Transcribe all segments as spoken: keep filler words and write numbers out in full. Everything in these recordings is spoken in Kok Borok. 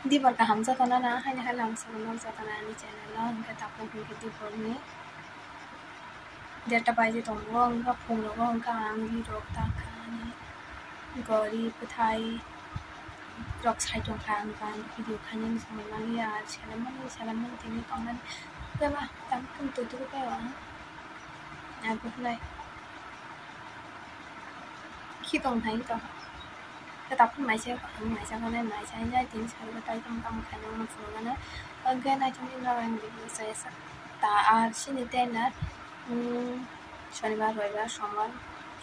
Dibor kaham jotono na, haini hai lamsao no jotono ani channel o, hwnkhe tabuk hwnkhe diborni derta baji tongo, wngkha phungrogo, wngkha ang rirok ta kha ani gori bwthai rok sai tongkha, ang kha video khainani samung manya, selemmani selemmani tini tongnani, beba tam tum tutu khe ang, ang bwkhlai. Khi tong thai to. Khe taphuk naisai, ang naisai mane naisai nai tini sari tei tamo tamo khaina muchungo mane. Hwnkhe naithokni norokni video chaya sa. Ta ar sini tei na, um, Shonibar, Roibar, Sombar,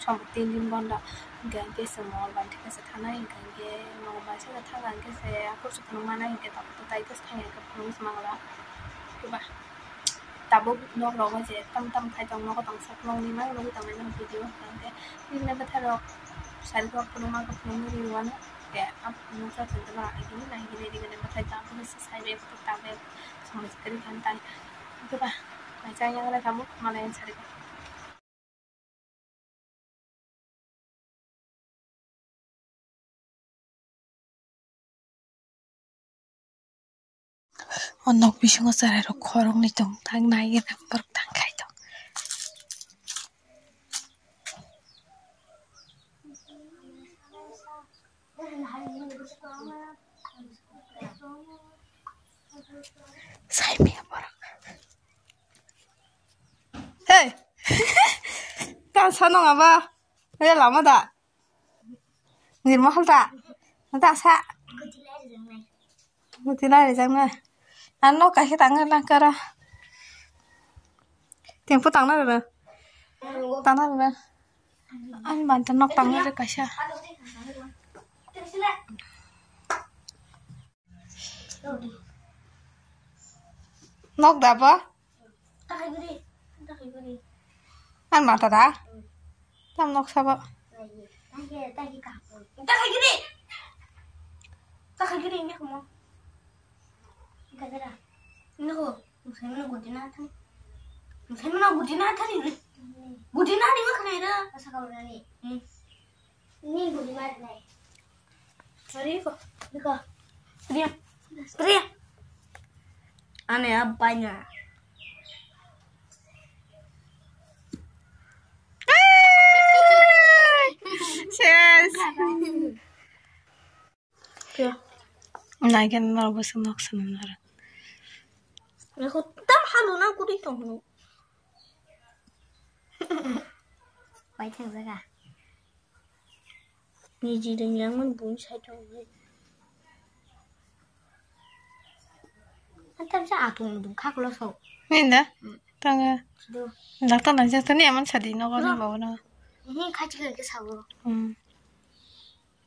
Sombar tin din bondo. Hwnkhe, hwnkhe se Mongolbar thik ase thanai, hwnkhe, hwnkhe Mongolbar se thang, hwnkhe se aphuru se phunuk manai, hwnkhe taphuk tei tei se thang, hwnkhe phunuk se mangla. Kiba. Tabuk nok rogo je tam tam khai tong, nogo tong sak nokni mang nugui tong nai video hwnkhe nini bwtharok sari kok phunukma kok phunukma ri wano ke ang phunukjak hwnkhe no agini nahigini rigini bwthai tang phano se sai bai ta bai samajik kwrwi khan tai hwnkhe ba naisai yang lai tabuk malai sari kok. O nok bisingo chwrairok khoroknwi tong thang nai borok tang khai tong. Saimaya borok. Hey! Ta sanong aba. Hey, lama da. Nirma halta. Ta sa. Guti lai rijak na. Ano kaisa tangna langkara. Tempo tangna rana. Tangna rana. Ani manta nok tangna re kaisa. Nok da ba? Takhai guri, takhai guri. An mata da? Tam nok sabo. Takhai guri. Takhai guri, ini kamu. Ini ko, saya mana gudina tadi. Saya mana gudina tadi. Gudina di mana ada? Masa kau berani? Hmm. Ini gudina tadi. Sorry ko. Ini ko. Priya. Priya. Ane abanya. Ses. Naigen norok bwswk nok swnam norok. Tam halu na kuri tongno. Pai thang jaga. Niji ringjak man bun sai tong. Antam sa atung dung khaklo so. Ninda? Tanga. Sudo. Dakta nang jata ni aman sadi no gani bawo na. Ini khachi khachi sawo. Hmm.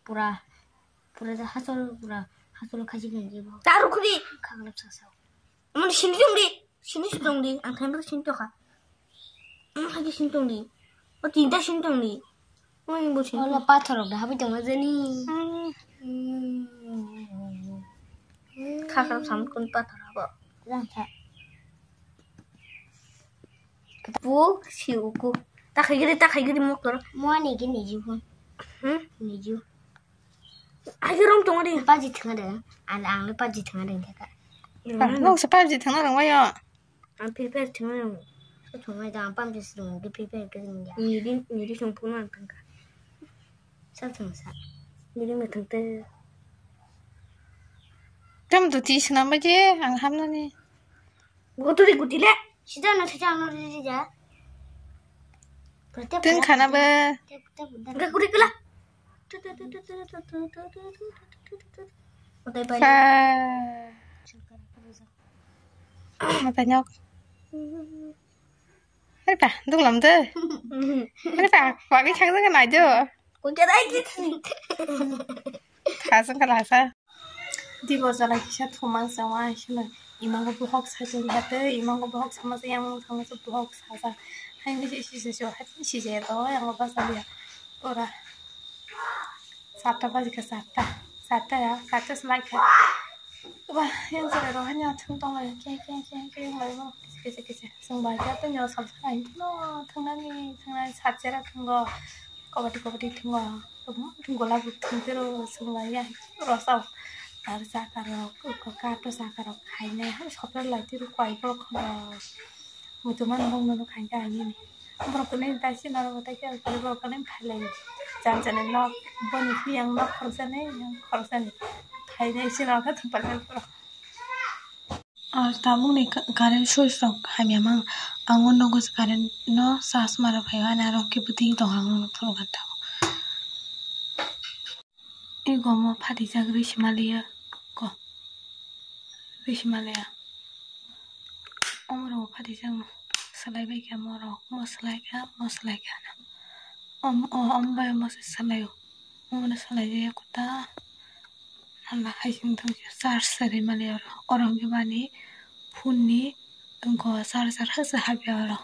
Pura, pura ja hasol, pura hasol khachi khachi bo. Taru kuri. Khaklap sa sawo. Aman sini dong di. Sini si dong di. Ang thang sini to kha. Ang khachi sini dong di. O tinta sini dong di. Olo pathor rok da habwi tongma jani. Khakram samkun pathor abo. Jang kha. Pu si uku. Ta khaigiri, ta khaigiri moktor. Mo ani gini jibu. Hmm? Niju. Ai rom tong di. Paji thang de. An ang le paji thang de thaka. Nong se paji thang rang wayo. Ang prepare thwngna rwngo. Sa thwngnai da, ang pam je swrwng, di prepare khe rwngya. Nini, nini thwng phunukna ang thangkha. Sa thwng sa. Nini no thwng te. Tam to ti swnam ba je, ang hamnani. Goturi guti le. Sida no thija no rija. Teng khana ba. Ga kuri kala. Utai pai. Sa. Mata nyok. Ari pa, duglam de. Ari pa, wagi chang de nai de. Kung kya dai ki thani. Tha sang kala sa. Dibor jala kisa thumang sawa sila. Imango bohok sa jeng hate, imango bohok sama sa yang thang sa bohok sa sa. Hai ni si si si hai si je to yang ba sa ya. Ora. Satta baji kha, satta. Satta ya, satta se lai kha. Ba, yang jora ro hanya thung tong lai, khe, khe, khe, khe, yang lai mo. Kisa, kisa, kisa. Sung bai kha, tei nyo sal sa lai. No, thung nani, thung nani, sat jera thung go. Kobati, kobati thung go. Thung go la bu thung jero, sung lai ya. Ro sao. Aro chakarok, eko kato chakarok khainai, hai sopra lai tiro kwai borok khorok. Muchungmano bongno khaikha hinwi. Borok kwnwi tai sinaro tai khe borok kwnwi phailaio. Jani jani nok, boni phiyang nok khorokjani, yang khorokjani. Khainai sinaro khe thumpai lai borok. Ar tabukni ka-, current switch rok hamya mang. Ang o nogo current no charge ma rw phaio, ani aro khe bwtwi tong ang nono phunukha tabuk. Ego omo phatijak rwi se maliya ko, rwi se maliya. Omo rok phatijak no swlai bai kha, omo rok omo swlai kha, omo swlai kha. Om-, o, omo bai omo se swlai o. Omo no swlai ya kota. Hala hai sing thang charge se rwi maliya oro. Oro hwnkhe bani phone ni wngkha charger ha se hapya oro.